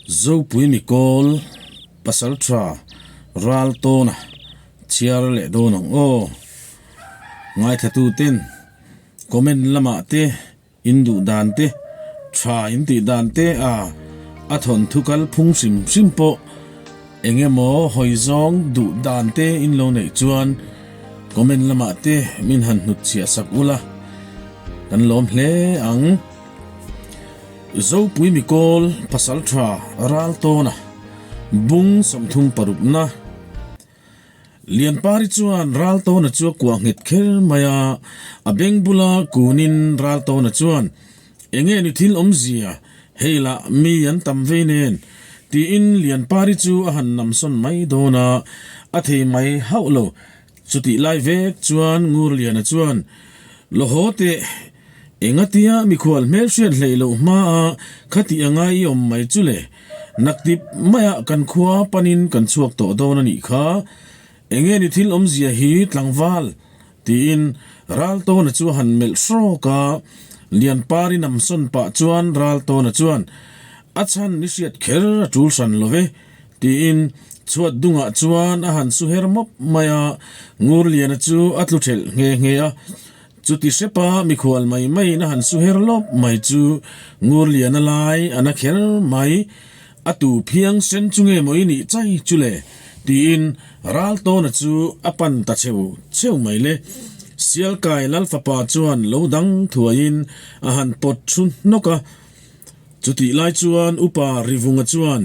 Zopui Mikawl Pasaltha Raltawna chhiar leh dawn ang aw. Ngaithla ten comment lamah te in duh dan te tha in tih dan te a a thawnthu kal phung hrim hrim pawh eng emaw hawi zawng duh dan te in lo neih chuan comment lamah te min han hnut chhiah sak ula kan lawm hle ang. Zopui Mikawl Pasaltha Raltawna bung 36 na Lianpari chuan Raltawna chu a kuah nghet kher mai a, a beng bula kunin Raltawna chuan, Enge ni thil awmzia, hei lah mi an tam vei nen, tiin Lianpari chu a han namsawn mai dawn a, a thei mai hauh lo. Chutih lai vek chuan Ngurliana chuan, Law haw teh, Engatia mikhual hmelhriat hleih loh hmaa khati anga i awm mai chu le? Naktip maiah kan khua panin kan chhuak tawh dawn a nih kha. Enge ni thil awmzia hi tlangval? tiin Raltawna chu a han melh hrawk a. Lianpari namsawn pah chuan Raltawna chuan, A chhan i hriat kher a tul hran lo ve, tiin chhuat dungah chuan a han su her mawp mai a. Ngurliana chu a tlu thelh nghe nghe a. Chuti hrepa mikhual mai maiin a han su her lawp mai chu Ngurliana lai a na kher mai. A tu phiang sen chu nge maw i nih chai chu le? tiin Raltawna chu a pan ta cheu cheu mai le. Sialkai Lalfapa chuan lo dang thuaiin a han pawt thu hnawk a. Chutih lai chuan Upa Rivunga chuan,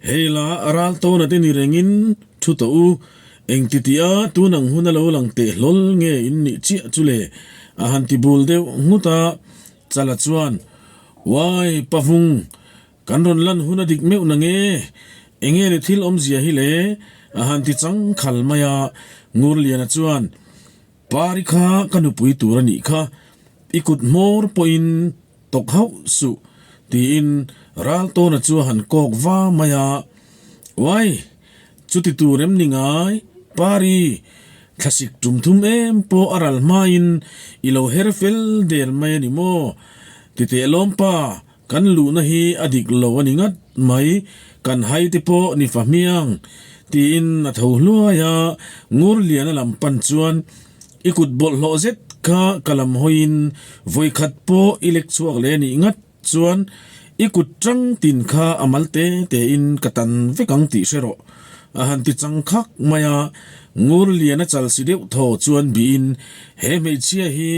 Hei la Raltawna te ni rengin thu tawh u, Engtitia tun ang hun a lo lang teh hlawl nge in nih chiah chu le? A han ti bul deuh nghut a, Chala chuan, Uai, Pavung, kan rawn lan hun a dik meuh na nge? Enge ni thil awmzia hi le? A han ti chang khal mai a, Ngurliana chuan, Pari kha ka nupui tur a nih kha, i kut hmawr pawhin Tawk hauh suh, tiin Raltawna chu a han kawk va mai a. Uai, chuti tur em ni ngai, Pari, thlasik tum thum em pawh a ral hmain i lo her fel der mai a ni maw? Titeh lawmpa, kan luhna hi a dik lo a ni ngat mai, kan hai te pawh ni fa hmiang, tiin a tho hluai a, Ngurliana lam pan chuan I kut bawlhhlawh zet kha ka lam hawiin vawikhat pawh i lek chhuak leh nih ngat chuan i kut tang tin kha a mal te tein ka tan vek ang tih hre rawh a han ti chang khak mai a. Ngurliana chal si deuh thaw chuan bihin he hmeichhia hi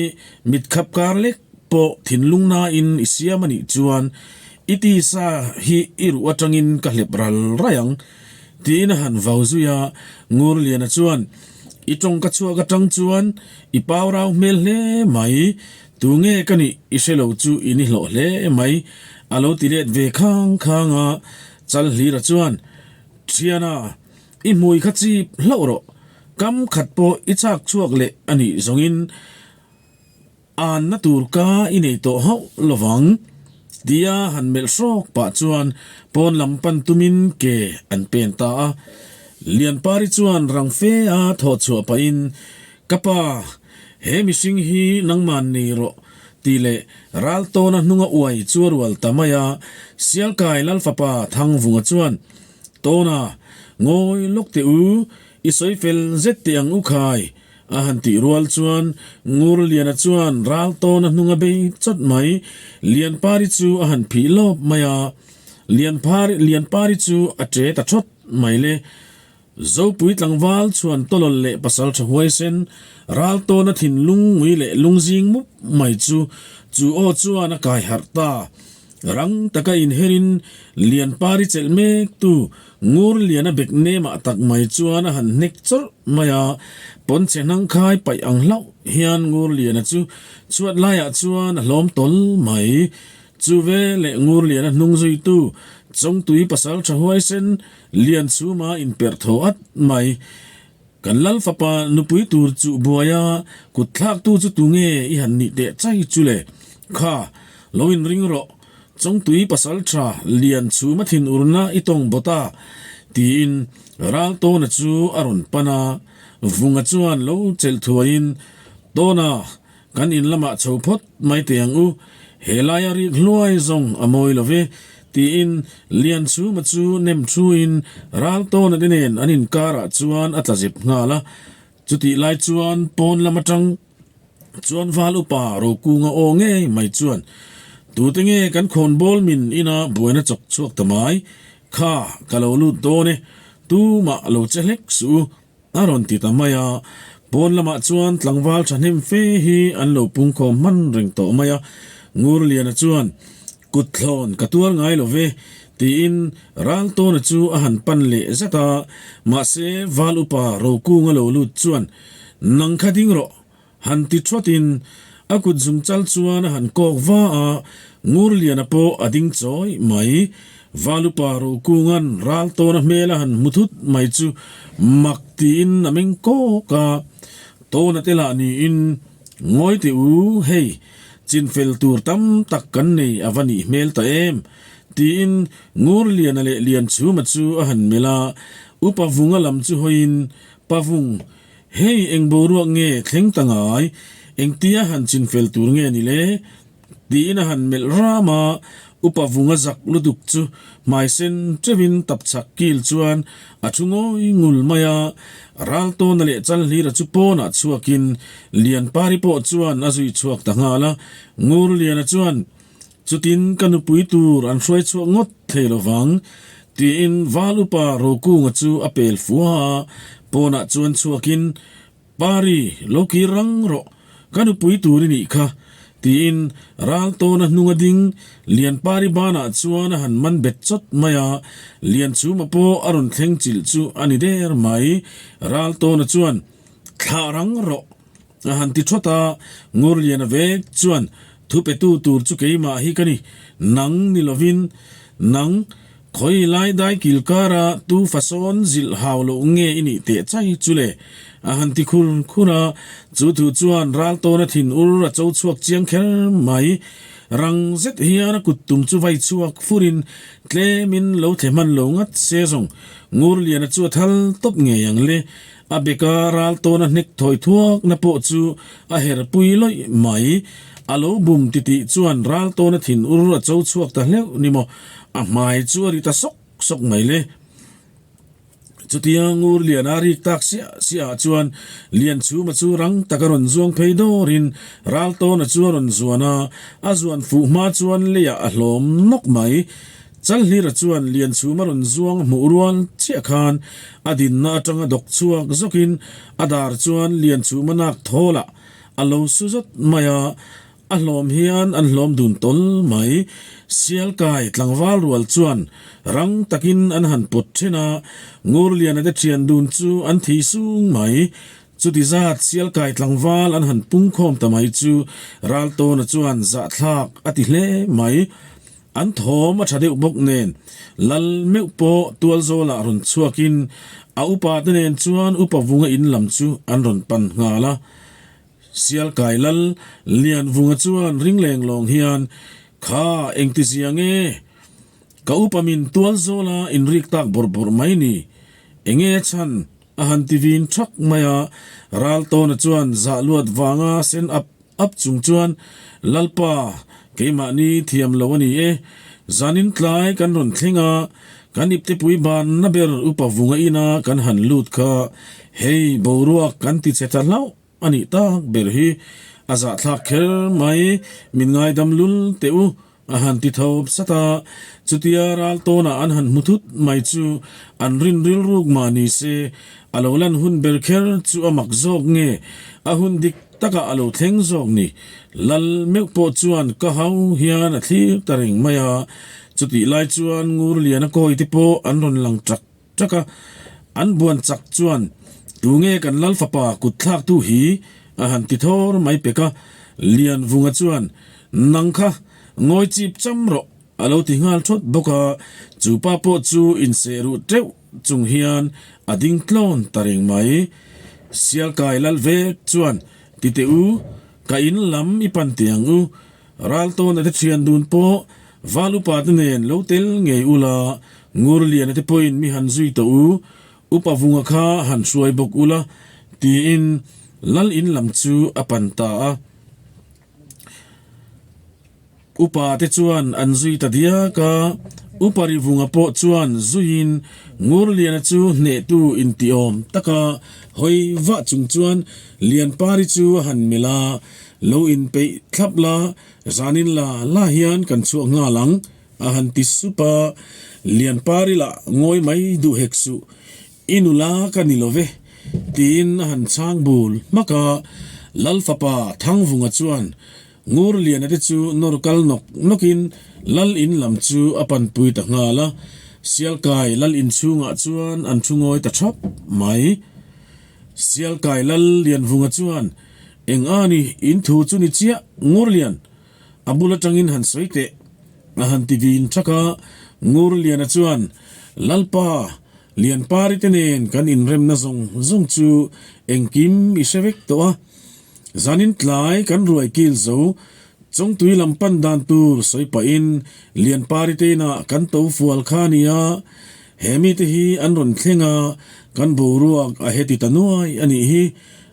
mit khap kar lek pawh thinlung nain i siam a nih chuan i tisa hi i ruh atangin ka hlep ral rai ang tiin a han vau zui a. Ngurliana chuan I tawngka chhuak atang chuan i pau rau hmel hle mai, tu nge ka nih i hre lo chu i ni hlawh hle mai, a lo ti let ve khang khang a. Chalhlira chuan, Thiana, i hmui kha chip hlauh rawh, kam khat pawh i chak chhuak leh a nih zawngin, Anna tur ka i nei tawh hauh lovang, tia han melh hrawk pah chuan pawn lam pan tumin ke an pen ta a. Lianpari chuan rang fe a thawh chhuah pahin, Ka pa, he mihring hi nangman nei rawh, tih leh Raltawna hnunga uai chu a rual ta mai a. Sialkai Lalfapa Thangvunga chuan, Tawna, ngawi lawk teh u, i sawi fel zet teh ang u khai, A han tih rual chuan Ngurliana chuan Raltawna hnung a bei chawt mai. Lianpari chu a han phih lawp mai a, Lianphari Lianpari chu a ṭe ta ṭhawt mai le. Zopui tlangval chuan tawlawl leh pasal ṭha huaisen Raltawna thinlung ngui leh lungzing mup mai chu chu aw chuan a kai harh ta. Rang taka inherin Lianpari chelh mek tu Ngurliana bek nemah tak mai chuan a han hnek chawrh mai a, pawnchhe hnangkhai paih ang hlauh hian Ngurliana chu chhuat laiah chuan a hlawm tawl mai. Chu ve leh Ngurliana hnung zuitu Chawngtui pasal tha huaisen Lianchhuma inperh thaw at mai. Kan Lal fapa nupui tur chuh buai a, kut thlaktu chu tunge i han nih teh chai chu le? Kha, lo inring rawh, Chawngtui pasal tha lian chhum a thin urna i tawng bawt a, tiin Raltawna chu a rawn pan a. Vunga chuan lo chelh thuaiin, Tawna, kan in lamah chho phawt mai teh ang u, he laia rik hluai zawng a mawi lo ve. Tiin Lianchhuma chu nem thuin Raltawna te nen an inkarah chuan a tla zep nghal a. Chutih lai chuan pawn lam atang chuan Val upa Rokunga aw ngei mai chuan, Tute nge kan khawnbawl min ina buaina chawk chhuak ta mai? Kha, ka lo lut dawn e, tumah lo che hlek suh u, a rawn ti ta mai a. Pawn lamah chuan tlangval thahnem fe hi an lo pungkhawm hman reng tawh mai a. Ngurliana chuan, Kut thlawn ka tuar ngai lo ve, tiin Raltawna chu a han pan leh zat a, mahse Val upa Rokunga lo lut chuan, Nang kha ding rawh, han ti thuatin a kut zung chal chuan a han kawk va a, Ngurliana pawh a ding chawi mai. Val upa Rokunga'n Raltawna hmel a han hmu thut mai chu mak tiin a meng kawk a, Tawna te lah niin, Ngawi teh u, hei, Chinfel tur tam tak kan nei a va nih hmel ta em? tiin Ngurliana leh Lianchhuma chu a han melh a, Upa Vunga lam chu hawiin, Pa Vung, hei eng boruak nge thleng ta ngai? Engtia han chinfel tur nge ni le? tiin a han melh ram a, Upa Vunga zak lutuk chu hmai sen teuhin tapchhak kil chuan a thu ngawi ngul mai a, Raltawna leh Chalhlira chu pawnah chhuakin Lianpari pawh chuan a zui chhuak ta nghal a, Ngurliana chuan, Chutin ka nupui tur an hruai chhuak ngawt thei lo vang, tiin Val upa Rokunga chu a pel fua a, pawnah chuan chhuakin, Pari, lo kir rang rawh, ka nupui tur i nih kha, tiin Raltawna hnunga ding Lianpari banah chuan a han man bet chawt mai a, Lianchhuma pawh a rawn thleng chilh chu a ni der mai. Raltawna chuan, Thlah rang rawh, a han ti thawt a, Ngurliana vek chuan, Thupetu tur chu keimah hi ka ni, nang ni lovin, nang, Khawi lai dai kil kara tu fasawn zilh hau loh nge i nih teh chai chu le? A han ti khur khur a, chu thu chuan Raltawna thin ur a cho chhuak chiang kher mai. Rang zet hian a kut tum chu vai chhuak furin tlemin lo thle hman lo ngat se zawng Ngurliana chu a thal tawp ngei ang le. A beka Raltawna hnek thawi thuakna pawh chu a her pui lawih mai. A lo bum titih chuan Raltawna thin ur a cho chhuak ta hleuh ni maw? A hmai chu a ri ta sawk sawk mai le. Chutia ngur lian a rik tak siah siah ah chuan Lianchhuma chu rang tak a rawn zuang phei dawrin Raltawna chu a rawn zuan a, a zuan fuh hma chuan leiah a hlawm nawk mai. Chalhlira chuan Lianchhuma rawn zuang hmuh rual chiah khan a dinna atanga dawk chhuak zawkin a dar chuan Lianchhuma nak thawlah a lo su zawt mai a, A hlawm hian an hlawm dun tawl mai. Sialkai tlangval rual chuan rang takin an han pawt then a, Ngurliana te thian dun chu an thi sung mai. Chuti zat Sialkai tlangval an han pungkhawm ta mai chu Raltawna chuan zahthlak a ti hle mai. An thawm a tha deuh bawk nen Lal meuh pawh tualzawlah rawn chhuakin a upa te nen chuan upa vunga in lam chu an rawn pan nghal a. Sialkai Lal Lianvunga chuan ring leng lawng hian, Kha, engti zia nge? Ka upa min tual zawl a inrik tak bawrh bawrh mai ni. Enge a chhan? a han ti vin thak mai a. Raltawna chuan zah luat vanga sen ap ap chung chuan, Lalpa, keimahni thiam lo a ni e. Zanin tlai kan rawn thleng a, kan iptepui banna ber upa vunga ina kan han lut kha, hei boruak kan ti che ta hlauh. A nih tak ber hi a zahthlak kher mai, min ngaidam lul teh u, a han ti thawp sat a. Chutia ral tawnah an han hmu thut mai chu an rin rilruk mah ni se, a lo lan hun ber kher chu a mak zawk nge, a hun dik takah a lo thleng zawk ni. Lal meuh pawh chuan ka hau hian a thlir ta reng mai a, chutih lai chuan Ngurliana kawi te pawh an rawn lang chak Ṭak a, an buan chak chuan, Tunge kan Lal fapa kut thlaktu hi? a han ti thawr mai pek a. Lianvunga chuan, Nang kha, ngawi chip cham rawh, a lo ti nghal thawt bawk a. Chu pa pawh chu inseh ruh teuh chung hian a ding tlawn ta reng mai. Sialkai Lal vek chuan, Ti teh u, ka in lam i pan teh ang u, Raltawna te thian dun pawh Val upa te nen lo tel ngei ula, Ngurliana te pawhin mi han zui tawh u, Upa Vunga kha han hruai bawk ula, tiin Lal in lam chu a pan ta a. Upa te chuan an zui ta diak a, Upa Rivunga pawh chuan zuiin Ngurliana chu hnehtu intiawm taka hawi vah chung chuan Lianpari chu a han melh a, Lo inpeih thlap la, zanin la la hian kan chhuak nghal ang, a han ti sup a, Lianpari lah ngawi mai duh hek suh, I nula ka ni lo ve, tiin a han chhang bul hmak a, Lal fapa Thangvunga chuan Ngurliana te chu nawr kal nawk nawkin Lal in lam chu a panpui ta nghal a, Sialkai Lal in chhungah chuan an thu ngawi ta thap mai. Sialkai Lal Lianvunga chuan, Eng a ni, in thu chu ni chiah, Ngurlian, a bul atangin han sawi teh, a han ti vin thak a. Ngurliana chuan, Lalpa, Lianpari te nen kan inremna zawng zawng chu engkim i hre vek tawh a, Zanin tlai kan ruai kil zo, Chawngtui lam pan dan tur sawi pahin Lianpari te inah kan to fual kha a nia, he mite hi an rawn thleng a, kan boruak a heti ta nuai a nih hi,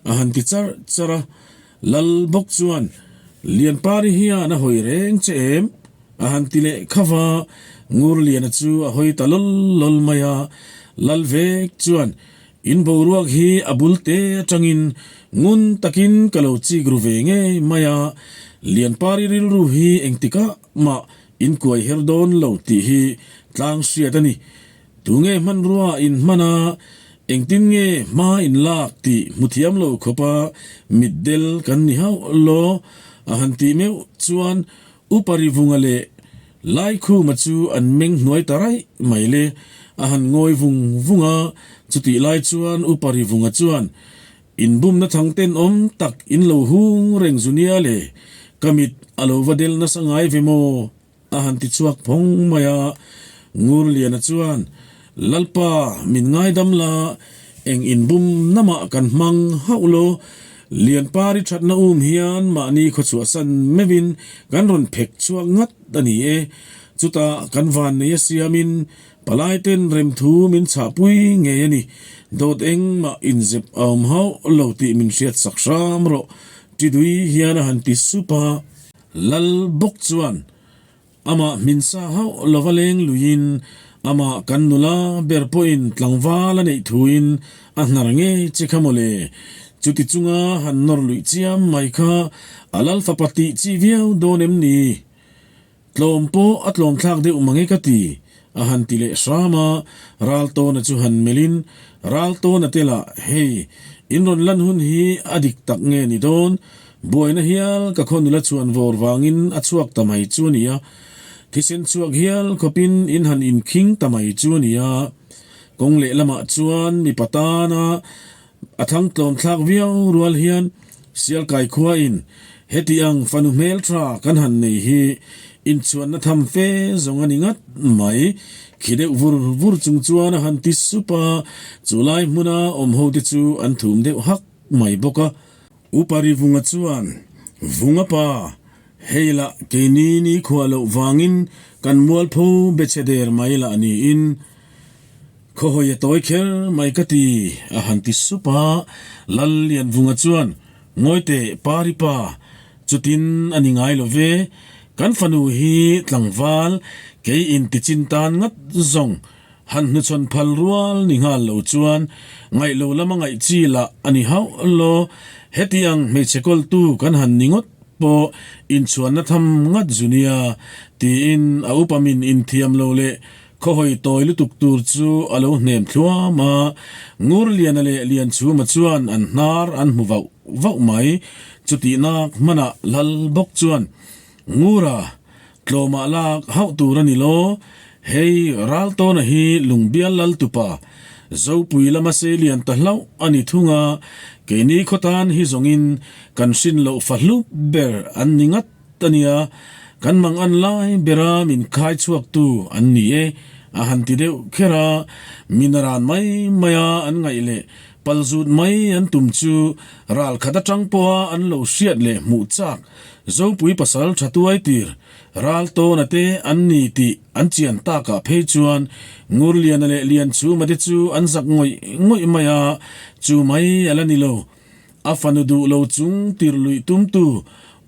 a han ti charh charh a. Lal bawk chuan, Lianpari hian a hawi reng che em? A han ti leh kha va, Ngurliana chu a hawi ta lawl lawl mai a. Lal vek chuan, In boruak hi a bul te atangin ngun takin ka lo chik ru ve ngei mai a, Lianpari rilru hi engtikah mah in kuai her dawn lo tih hi tlang hriat a ni. Tunge hmanrua in hman a, engtin nge hma in lak tih hmu thiam lo khawpa mitdel kan ni hauh law a han tih meuh chuan Upa Rivunga leh Laikhuma chu an meng hnuai ta raih mai le, a han ngawi vung vung a, chutih lai chuan Upa Rivunga chuan, Inbumna thang tenawm tak in lo hung reng zu nia le, ka mit a lo va del nasa ngai ve maw? a han ti chhuak phawng mai a, Ngurliana chuan, Lalpa, min ngaidam la, eng inbum namah kan hmang hauh lo, Lianpari thatna um hian mahni khawchhuahsan meuhin kan rawn phek chhuak ngat a ni e. Chutah kan vannei a siamin palaiten remthu min chhahpui ngei a ni. Dawt engmah inzep a awm hauh lo tih min hriat sak hram rawh, Tidui hian a han ti sup a. Lal bawk chuan Amah hminsa hauh lova leng luiin amah kan nula ber pawhin tlangval a neih thuin a hnar ngei che kha mawle. Chuti chunga han nawr luih chiam mai kha a lal fapa tih chi viau dawn em ni? Tlawm pawh a tlawm thlak deuh mange ka ti, a han ti leh hram a, Raltawna chu han melhin, Raltawna te lah hei, in rawn lan hun hi a dik tak nge ni dawn? Buaina hial ka khaw nula chuan vawr vangin a chhuak ta mai chu a ni a, thisen chhuak hial khawpin in han inkhing ta mai chu a ni a. Kawng lehlamah chuan mipa tana a thang tlawm thlak viau rual hian Sialkai khuain heti ang fanu hmeltha kan han nei hi inchhuanna tham fe zawng a ni ngat mai. Khi deuh vur vur chung chuan a han ti sup a, chu lai hmuna awm hote chu an thum deuh hak mai bawk a. Upa Rivunga chuan, Vunga pa, hei lah keini ni khuah loh vangin kan mualpho be che der mai lah niin khawhawi a tawi kher mai ka ti, a han ti sup a. Lal Lianvunga chuan, Ngawi teh Pari pa, chutin a ni ngai lo ve, kan fanu hi tlangval kei intichin tan ngat zawng Han hnuchhawn phal rual ni nghal lo chuan ngaih lo lama ngaih chi lah a ni hauh lo. Heti ang hmeichhe kawltu kan han ni ngawt pawh inchhuanna tham ngat zu nia, tiin a upa min inthiam lo leh khawhawi tawi lutuk tur chu a lo hnem thluam a. Ngurliana leh Lianchhuma chuan an hnar an hmu vauh vauh mai. Chutihnak hmanah Lal bawk chuan, Ngura, Tlawmah lak hauh tur a ni lo. Hei Raltawna hi Lungbial lal tupa Zopui lama seilian ta hlauh a ni thung a, keini khawtan hi zawngin kan hrin loh fa hlup ber an ni ngat a nia, kan mang an lai bera min khai chhuaktu an ni e, a han ti deuh kher a, min a ran mai mai a an ngaih leh palzut mai an tum chu ral khat atang pawha an lo hriat leh hmuh chak Zopui pasal tha tuai tir ral tawna te an ni tih an chian takah phei chuan Ngurliana leh Lianchhuma te chu an zak ngawih ngawih mai a, chu mai a la ni lo. A fanu duh lo chung tir luih tumtu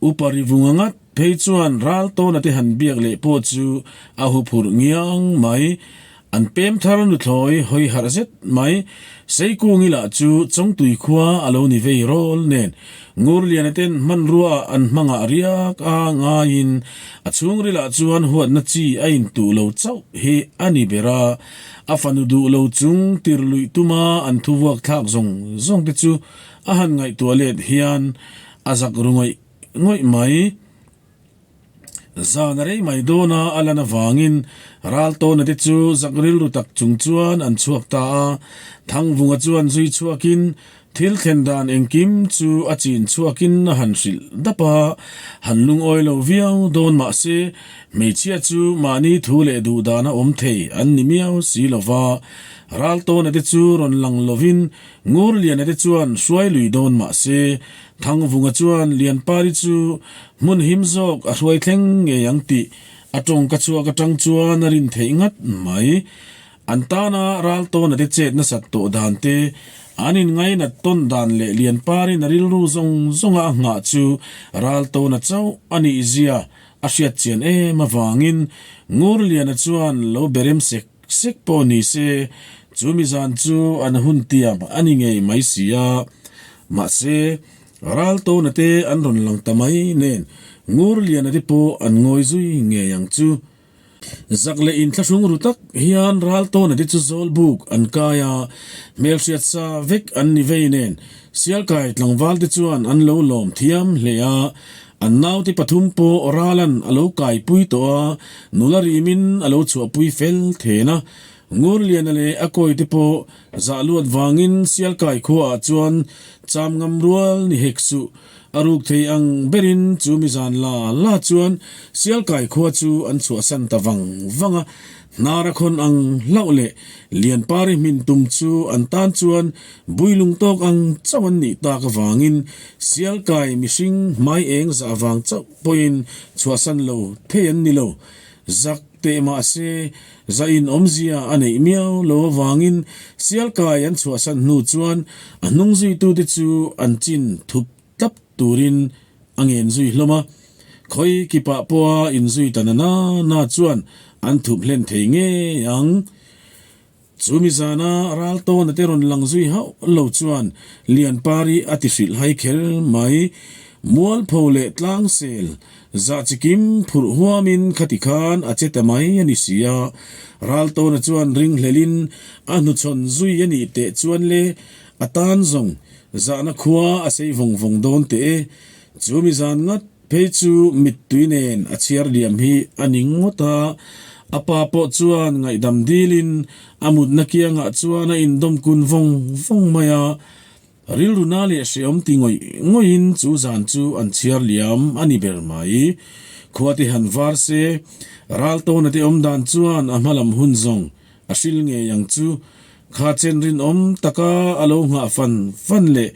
Upa Rivunga ngat phei chuan Raltawna te han biak leh pawh chu a huphurh ngiang mai. An pem thar nuthlawi hawi harh zet mai. Seikungi lah chu Chawngtui khua a lo ni vei rawl nen Ngurliana ten hmanrua ah an hmangah riak a ngaiin a chhungril ah chuan huatna chi a intuh lo chauh hi a ni ber a. A fanu duh lo chung tir luih tuma an thuvuak thlak zawng zawng te chu a han ngaihtuah let hian a zak ru ngawih ngawih mai. Zan a rei mai dawn a, a lan avangin Raltawna te chu zak rilru tak chung chuan an chhuak ta a. Thangvunga chuan zui chhuakin thil thlen dan engkim chu a chin chhuakin a han hrilh dap a, han lungawi lo viau dawn mah se hmeichhia chu mahni thu leh duh dana awm thei an ni miau si lo va. Raltawna te chu rawn lang lovin Ngurliana te chuan hruai lui dawn mah se Thangvunga chuan Lianpari chu hmun him zawk a hruai thleng ngei ang tih a tawngka chhuak atang chuan a rin theih ngat mai. An tana Raltawna te chet nasat tawh dan te, an inngainat tawn dan leh Lianparin a rilru zawng zawnga a nghah chu Raltawna chauh a nih zia a hriat chian em avangin Ngurliana chuan lo berem sek Sek pawh ni se, chu mi zan chu an hun tiam a ni ngei mai si a. Mahse, Raltawna te an rawn lang ta mai nen Ngurliana te pawh an ngawi zui ngei ang chu. Zak leh inthlahrung ru tak hian Raltawna te chu Zawlbuk an kai a, hmelhriat sa vek an ni vei nen Sialkai tlangval te chuan an lo lawm thiam hle a. An naute pathum pawh Ralan a lo kaipui tawh a, nula rimin a lo chhuahpui fel then a. Ngurliana leh a kawite pawh zah luat vangin Sialkai khuaah chuan cham ngam rual ni hek suh. A ruk thei ang berin chu mizan la la chuan Sialkai khua chu an chhuahsan ta vang vang a. Hnar a khawn ang hlauh leh Lianpari hmin tum chu an tan chuan builung tawk ang chauh an nih tak avangin Sialkai mihring hmai eng zah vang chauh pawhin chhuahsan lo thei an ni lo. Zak teh mah se zah in awmzia a neih miau lo avangin Sialkai an chhuahsan hnu chuan a hnung zuitute chu an chin thup tlap turin a ngen zui hlawm a, khawi kipah pawha inzui ta na na na chuan an thup hlen thei ngei ang. Chumi zana Raltawna te rawn lang zui hauh lo chuan Lianpari a ti hrilh hai kher mai. Mualpho leh tlangsel zah chikim phurh huamin khati khan a che ta mai a ni si a. Raltawna chuan ringhlelin a hnuchhawn zui a nih teh chuan le a tan zawng Zahna khua a sei vawng vawng dawn teh e. Chu mi zan ngat phei chu mittui nen a chhiar liam hi a ni ngawt a. A pa pawh chuan ngaihdam dilin a mutna kiangah chuan a indawm kun vawng vawng mai a. Rilru na leh hreawm ti ngawih ngawihin chu zan chu an chhiar liam a ni ber mai. Khua te han var se, Raltawna te awm dan chuan a hmalam hun zawng A hril ngei ang chu, kha chen rinawm taka a lo nghah fan fan leh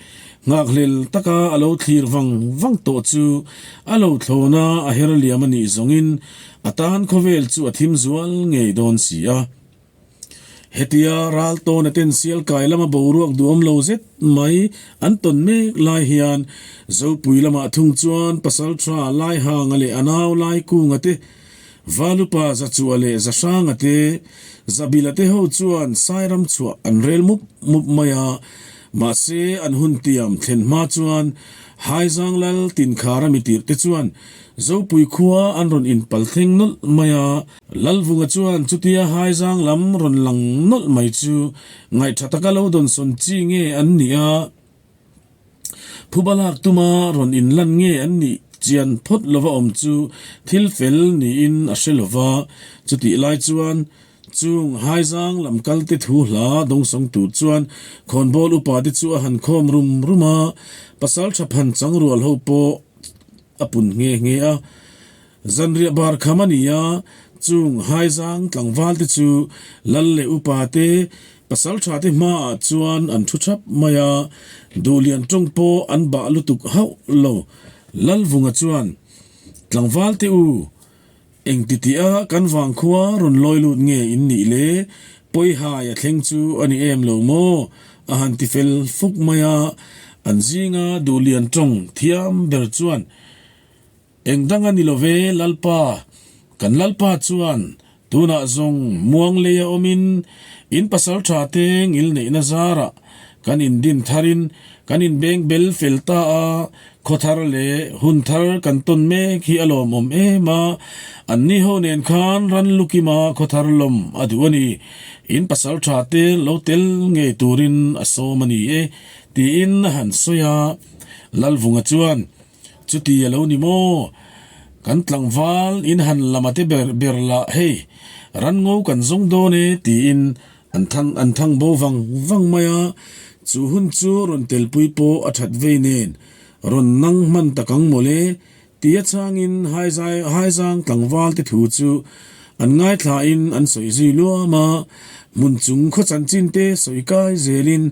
nghakhlel taka a lo thlir vang vang tawh chu a lo thlawn a, a her liam a nih zawngin a tan khawvel chu a thim zual ngei dawn si a. Hetia ral tawna ten sialkai lama boruak duhawm lo zet mai an tawn mek lai hian Zopui lamah thung chuan Pasaltha Laihanga leh a nau Laikunga te Valupa Zachua leh Zahranga te, Zabila te ho chuan Sairam chhuah an rel mup mup mai a, mahse an hun tiam thlen hma chuan Haizang Lal Tinkhara mitirh te chuan Zopui khua an rawn inpal thleng nawlh mai a. Lalvunga chuan chutia Haizang lam rawn lang nawlh mai chu ngaihtha taka lo dawnsawn chi nge an nih a, Phuba lak tuma rawn inlan nge an nih chian phawt lova awm chu thil fel niin a hre lova, chutih lai chuan chung Haizang lam kalte thu hla dawngsawng tur chuan khawnbawl upa te chu a han khawm rum rum a, pasal tha phan chang rual ho pawh a pun nghe nghe a. Zanriah bar kham a ni a, chung Haizang tlangval te chu lal leh upa te, pasal tha te hmaah chuan an thu thap mai a, Duhlian tawng pawh an bah lutuk hauh lo. Lalvunga chuan, Tlangval te u, engti tih a kan vangkhua rawn lawi lut nge in nih le? Pawihai a thleng chu a ni em lo maw? a han ti fel fuk mai a, an zinga Duhlian tawng thiam ber chuan. Eng dang a ni lo ve, Lalpa, kan Lalpa chuan tunah zawng muang leia awmin in pasal tha te ngil neihna zarah kan indin tharin kan inbeng bel fel ta a, khaw thar leh hun thar kan tawn mek hi a lawmawm em a, anni ho nen khan ran lukima khaw thar lawm a duh a ni, in pasal tha te lo tel ngei turin a sawm a ni e, tiin a han sawi a, Lalvunga chuan. Chuti a lo ni maw? Kan tlangval in han lama te ber ber lah hei, ranngo kan zawng dawn e tiin an thang an thang bo vang vang mai a, chu hun chu rawn telpui pawh a that vei nen rawn nang hman tak ang mawle tia changin haizai haizang tlangval te thu chu an ngaithlain an sawi zui luam a, hmun chung khaw chanchin te sawi kai zelin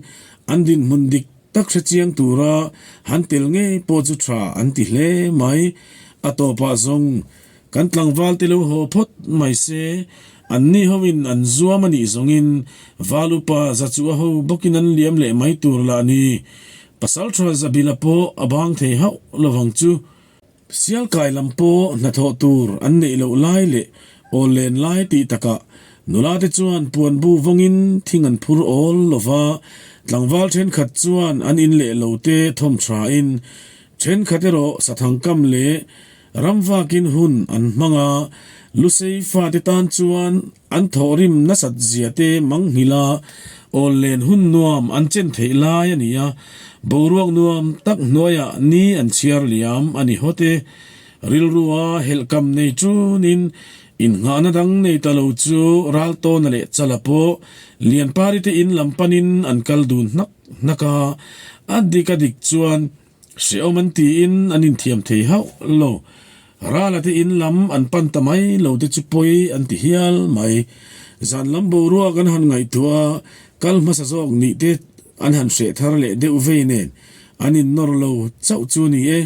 an dinhmun dik Tak hre chiang tura han tel ngei pawh chu tha an ti hle mai. A tawpah zawng kan tlangval te lo haw phawt mai se, anni hoin an zuam a nih zawngin val upa za chu a ho bawkin an liam leh mai tur lah ni. Pasaltha Zabila pawh a bang thei hauh lovang chu. Sialkai lam pawh hnathawh tur an neih loh lai leh awl len lai tih takah nula te chuan puan bu vawngin thing an phur awl lo va, tlangval thenkhat chuan an in leh lo te thawm thain thenkhat erawh sathangkam leh ramvakin hun an hmang a, Lusei fate tan chuan An thawhrim nasat zia te manghilh a, awl len hun nuam an chen theih lai a ni a, boruak nuam tak hnuaiah ni an chhiar liam a ni hawt e. Rilrua helhkam nei tunin innghahna dang nei ta lo chu Raltawna leh Chala pawh Lianpari te in lam panin an kal dun hnak hnak a, a dik a dik chuan Hrehawm an tiin an inthiam thei hauh lo. Rala te in lam an pan ta mai lo te chu pawi an ti hial mai. Zan lam boruak an han ngaihtuah a, kal hmasa zawk nih te an han hreh thar leh deuh vei nen an innawr lo chauh chu ni e.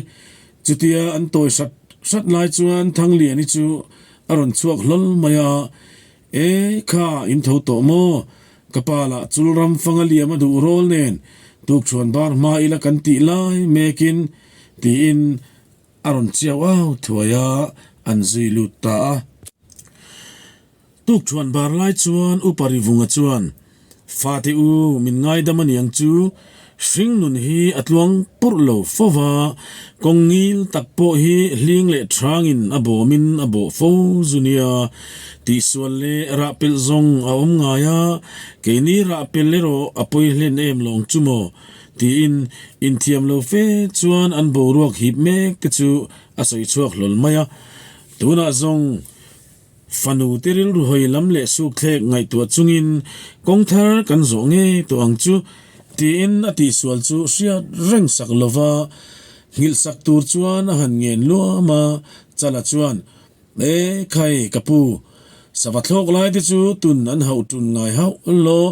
Chutia an tawi hrat hrat lai chuan Thangliani chu a rawn chhuak hlawl mai a, E, kha in tho tawh maw? Ka pa lah chul ram fanga liam a duh rawl nen tukṭhuan bar hma ila kan tih lai mekin tiin a rawn chiau au thuai a, an zui lut ta a. Tukṭhuan bar lai chuan Upa Rivunga chuan Fate u, min ngaidam a niang chu, hring nun hi a tluang purh lo fo va, kawng ngil tak pawh hi hling leh hrangin a bawmin a bawh fo zu nia. Tihsual leh rah pelh zawng a awm ngai a, keini rah pelh erawh a pawi hlen em lawng chu maw? tiin inthiam lo fe chuan an boruak hip mek te chu a sawi chhuak hlawl mai a. Tunah zawng. Fanu te rilru hawi lam leh sukthlek ngaihtuah chungin kawng thar kan zawh ngei tawh ang chu tiin a tihsual chu hriat reng sak lova nghilh sak tur chuan a han ngen luam a, Chala chuan, E khai ka pu, sava thlawk lai te chu tun an hauh tun ngai hauh law,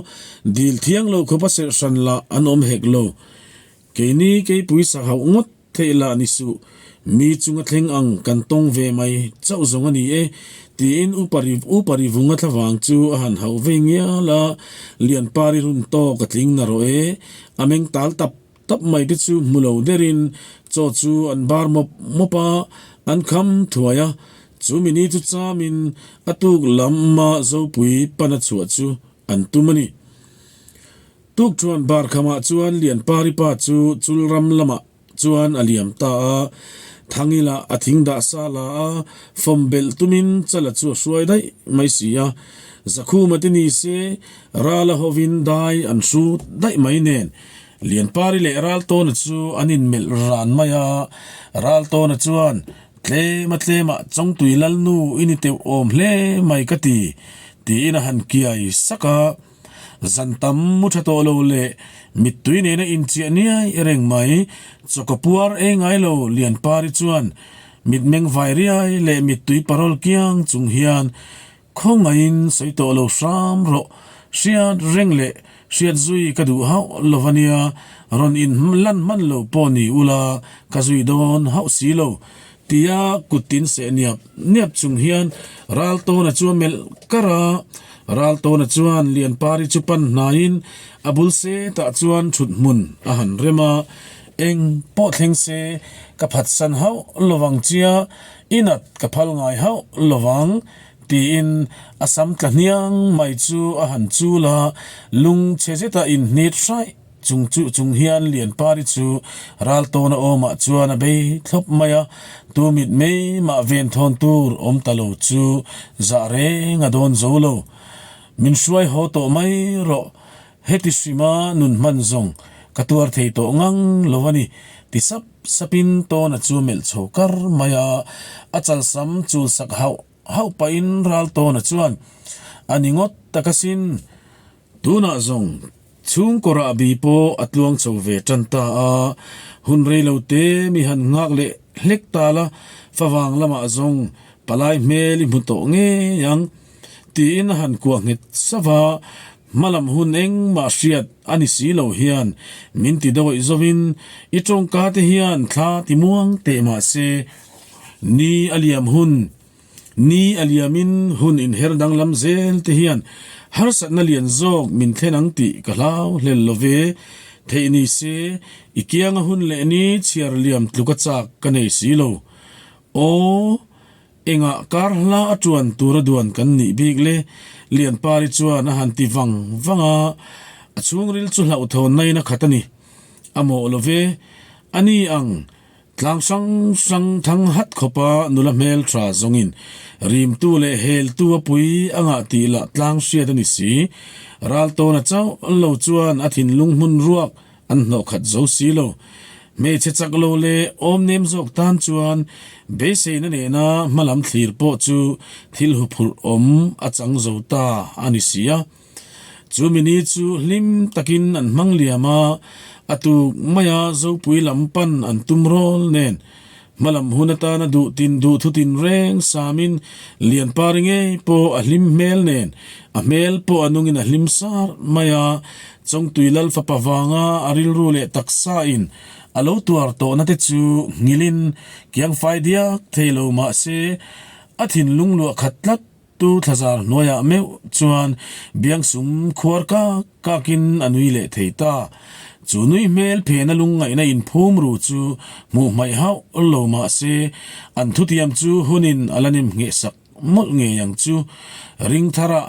dil thiang lo khawpa serh hran lah an awm hek lo. Keini keipui sak hauh ngawt Theih lah ni suh, mi chunga thleng ang kan tawng ve mai chauh zawng a ni e, tiin Upa Ri Upa Ri Vunga thlavang chu a han hauh vei ngial a, Lianpari run tawk a tling na rawh e, a meng tal tap tap mai te chu hmu lo derin chaw chu an bar mawp mawp a, an kham thuai a, chu mini chu chamin a tuk lam a Zopui pana chhuah chu an tum a ni. Tukṭhuan bar khamah chuan Lianpari pa chu chul ram lamah chuan a liam ta a, Thangila a thing dah sa la a, fawm belh tumin Chala chu a hruai daih mai si a. Zakhuma te ni se Rala hovin dai an hrut daih mai nen Lianpari leh Raltawna chu an inmelh ran mai a, Raltawna chuan Tlema tlemah Chawngtui Lalnu i ni teuh awm hle mai ka ti, tiin a han kiai sak a. Zan tam mu tha tawh lo leh mittui nena inchiah niai reng mai. Chawka puar ei ngai lo Lianpari chuan mitmeng vai riai leh mittui parawl kiang chung hian khawngaihin sawi tawh lo hram rawh, hriat reng leh hriat zui ka duh hauh lo va nia, rawn in lan hman lo pawh ni ula ka zui dawn hauh si lo Tia kut tin seh niap niap chung hian Raltawna chu a melh kar a. Raltawna chuan Lianpari chu pan hnaiin a bul setah chuan thut hmun a han rem a. Eng pawh thleng se ka phatsan hauh lovang chia, i nat ka phal ngai hauh lovang, tiin a sam tla hniang mai chu a han chul a, lung chhe zeta inhnit hraih chung chu chung hian Lianpari chu Raltawna awmah chuan a bei thlawp mai a, tu mit mai mah ven thawn tur awm ta lo chu zah reng a dawn zo lo. Min hruai haw tawh mai rawh, heti hrima nun hman zawng ka tuar thei tawh ngang lo a ni, ti sap sapin Tawna chu melh chho kar mai a, a chalsam chul sak hauh hauh pahin Raltawna chuan, A ni ngawt tak asin, tunah zawng chhungkaw rahbi pawh a tluang chho ve tan ta a, hun rei lo te mi han nghak leh hlek ta la, favang lamah zawng palai hmel i hmu tawh ngei ang. Tiin a han kuah nghet sava a, hmalam hun engmah hriat a ni si lo hian min ti dawih zawin i tawngka te hian thla ti muang teh mah se, ni a liam hun, ni a liamin hun inher danglam zel te hian harsatna lian zawk min thlen ang tih ka hlau hlel lo ve, theih ni se i kianga hun leh ni chhiar liam tluka chak ka nei si lo. Aw. Engah kar hla a tuan tur a duan kan nih bik le? Lianpari chuan a han ti vang vang a, a chhungril chu hlauhthawn naiin a khat a ni. A mawh lo ve, a ni ang tlang hrang hrang thang hat khawpa nula hmel tha zawngin rimtu leh heltu a pui a ngah tih lah tlang hriat a ni si. Raltawna chauh lo chuan a thinlung hmun ruak An hnawh khat zo si lo. Hmeichhe chak lo leh awm nem zawk tan chuan beiseina nena hmalam thlir pawh chu thil huphurh awm a chang zo ta a ni si a. Chu mini chu hlim takin an hmang liam a, a tuk maia Zopui lam pan an tum rawl nen Hmalam hun atana duh tin duh thu tin reng samin Lianpari ngei pawh a hlim hmel nen a hmel pawh a nungin a hlim sar mai a, Chawngtui Lal fapa vanga a rilru leh taksa in a lo tuar tawhna te chu nghilhin kiang fai diak thei lo mah se a thinlung luah khat tlat. Tu thlazar hnuaiah meuh chuan biangsum khuar kak kakin a nui leh thei ta. Chu nui hmel phena lungngaihna inphum ru chu hmuh hmaih hauh lo mah se, an thutiam chu hunin a la nem ngheh sak mawlh ngei ang chu. Ring tharah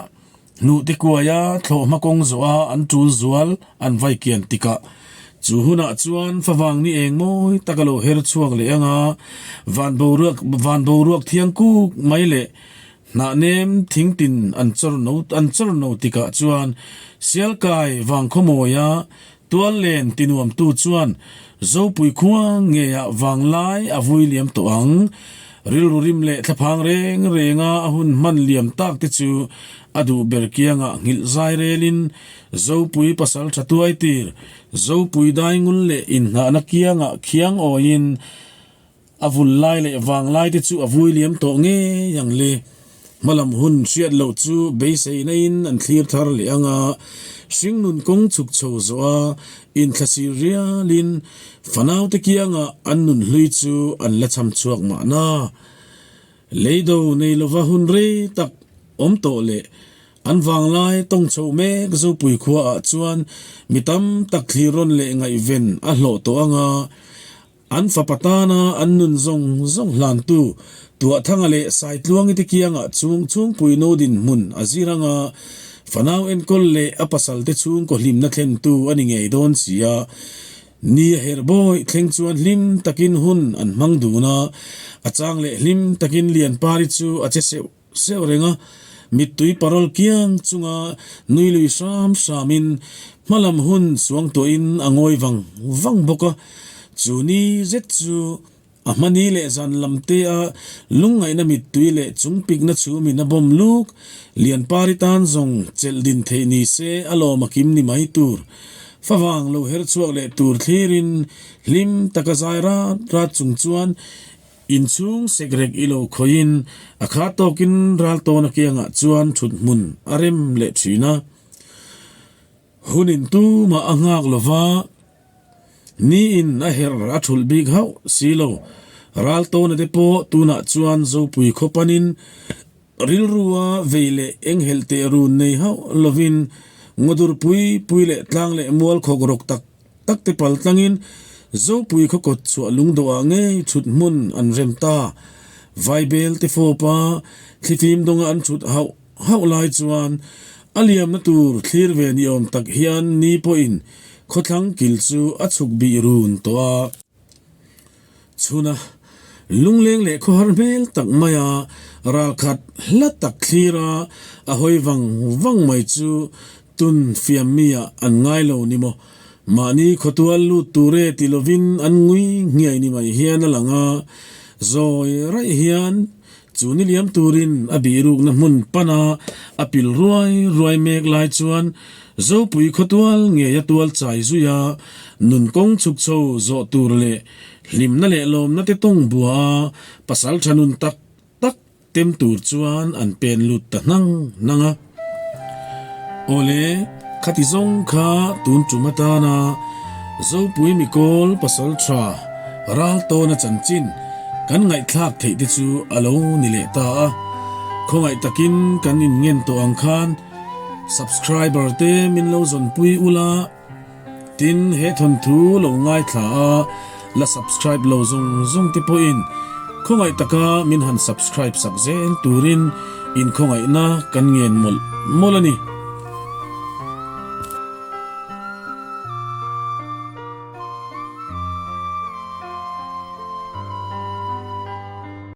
hnuhte kuaia thlawhhma kawng zawha an tul zual an vai kian tikah chu hunah chuan favang ni eng mawi tak a lo her chhuak leh ang a, van boruak van boruak thiang kuk mai leh Hnah nem thing tin an chawr no an chawr no tikah chuan Sialkai vangkhawmawia tual len tinuamtu chuan Zopui khua ngeiah vanglai a vui liam tawh ang. Rilru rim leh thlaphang reng renga a hun hman liam tak te chu a duh ber kiangah nghilh zai relin Zopui pasal tha tuai tir Zopui daingul leh inhnahna kiangah khiang awiin A vul lai leh vang lai te chu a vui liam tawh ngei ang le. Hmalam hun hriat loh chu beisei naiin an thlir thar leh ang a, hringnun kawng chhuk chho zawh a, inthlasir rialin fanaute kiangah an nun hlui chu an la cham chhuak mahna. Leido nei lova hun rei tak awm tawh leh an vanglai tawng chho mek Zopui khuaah chuan mi tam tak thlir rawn leh ngaihven a hlawh tawh ang a, An fapa tana an nun zawng zawng hlantu Tuahthanga leh Saitluangi te kiangah chung chhungpui nu dinhmun a zir anga fanau enkawl leh a pasalte chhungkaw hlimna thlentu a ni ngei dawn si a. Ni a herh bawih thleng chuan hlim takin hun an hmang dun a, a chang leh hlim takin Lianpari chu a che seuh seuh reng a, mittui parawl kiang chunga nui lui hram hramin hmalam hun suang tuahin a ngawi vang vang bawk a. Chu ni zet chu a hmani leh zan lam te a lungngaihna mittui leh chungpikna chhumin a bawm luk Lianpari tan zawng chelh din theih ni se a lawm a kim ni mai tur. Favang lo her chhuak leh tur thlirin hlim taka zai rat rat chung chuan Inchhung sekrek i lo khawihin a kha tawkin ral tawn a kiangah chuan thut hmun a rem leh thin a. Hunin tumah a nghak lo va, niin a herh a thulh bik hauh si lo. Ral tawna te pawh tunah chuan Zopui khaw panin Rilrua vei leh enghelh teh run nei hauh lovin ngawdur pui pui leh tlang leh mual khawk rawk tak tak te pal tlangin Zopui khaw kawt chhuah lungdawhah ngei thut hmun an rem ta. Vaibel te fawpa thlifim dawnga an thut hauh hauh lai chuan a liamna tur thlir ve ni awm tak hian ni pawhin khawthlang kil chu a chhuk bih run tawh a. Chhuna lungleng leh khawhar hmel tak maia ralkhat hla tak thlira a hawi vang vang mai chu tun fiam mi ah an ngai lo ni maw? Mahni khawtual lut tur e ti lovin an ngui nghiai ni mai hian a lang a, zawi raih hian chu ni liam turin a bihrukna hmun pana a pil ruai ruai mek lai chuan Zopui khawtual ngei a tual chai zui a, nun kawng chhuk chho zawh tur leh hlimna leh lawmna te tawng bua a pasal tha nun tak tak tem tur chuan an pen lut ta hnang hnang a. Awle, khati zawng kha tun tum atana Zopui mikawl pasal tha ral tawna chanchin kan ngaihthlak theih te chu a lo ni leh ta a. Khawngaih takin kan inngen tawh ang khan Subscriber te min lo zawnpui ula, tin he thawnthu lo ngaithla a la subscribe lo zawng zawng te pawhin khawngaih taka min han subscribe sak zel turin inkhawngaihna kan ngen mawlh mawlh a ni.